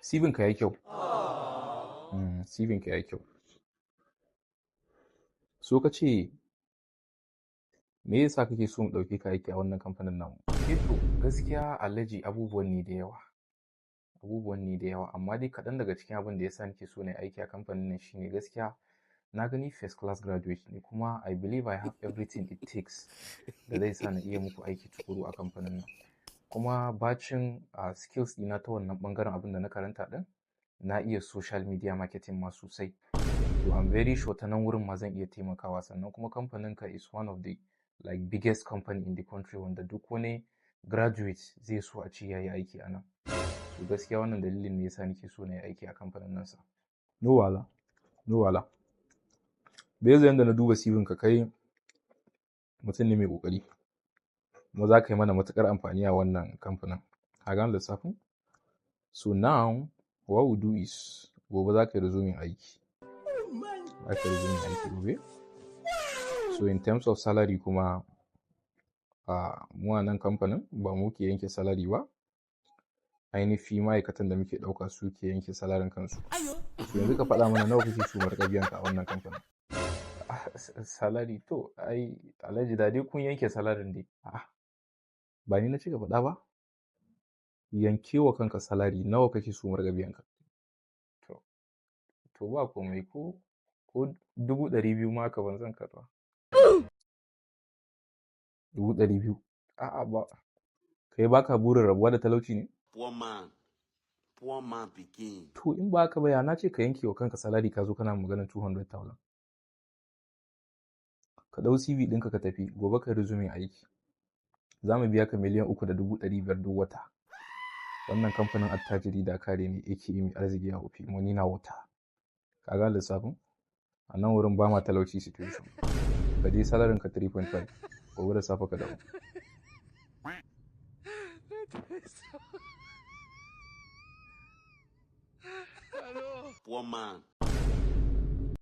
CV ka yayi kyau. CV ka yayi kyau. So ka ce me yasa kake so mu ɗauke ka aiki a wannan kamfanin namu? Eh to gaskiya Alhaji abubuwan ne da yawa. Abubuwan ne da yawa amma dai kaɗan daga cikin abin da yasa nake so na yi aiki a kamfanin nan shine gaskiya na gani first class graduate ne kuma I believe I have everything it takes da zai sa na iya muku aiki tukuru a kamfanin nan. Kuma bacin skills ɗina ta wannan ɓangaren abin da na karanta ɗin, na iya social media marketing ma sosai. So I'm very sure ta nan wurin ma zan iya taimakawa, sannan kuma kamfanin ka is one of the like biggest company in the country wanda duk wani graduate zai so a ce yayi aiki a nan. So gaskiya wannan dalilin ne yasa nake so na yi aiki a kamfanin nan sa. No wahala, no wahala. Based yanda na duba CV ka, kai mutum ne mai ƙoƙari. Kuma za ka yi mana matuƙar amfani a wannan kamfanin. Ka gane lissafin? So now what we do is gobe za ka yi resuming aiki. Za ka yi resuming aiki gobe. So in terms of salary kuma, mu a nan kamfanin ba mu ke yanke salary ba. Ainihi ma'aikatan da muke ɗauka su ke yanke salaryn kansu. So yanzu ka faɗa mana nawa kake so mu riƙa biyan ka a wannan kamfanin? Salary to ai Alhaji da dai kun yanke salaryn dai. A'a, ba ni na ce ka faɗa ba. Yanke wa kanka salary, nawa kake so mu riƙa biyan ka? To ba komai, ko 200,000 ma haka ban zan karɓa. 200,000? A'a ba. Kai baka burin rabuwa da talauci ne? Poor man. Poor man pikin. To in ba haka ba ya na ce ka yanke wa kanka salary ka zo kana maganar 200,000. Ka ɗau CV ɗinka ka tafi gobe ka resume aiki. Za mu biya ka 3,500,000 duk wata. Wannan kamfanin attajiri Dakare ne aka mai arziki a Ofi, money na water. Ka gane lissafin? A nan wurin ba ma talauci situation. Ka je salaryn ka 3.5, gobe da safe ka dawo. Poor man.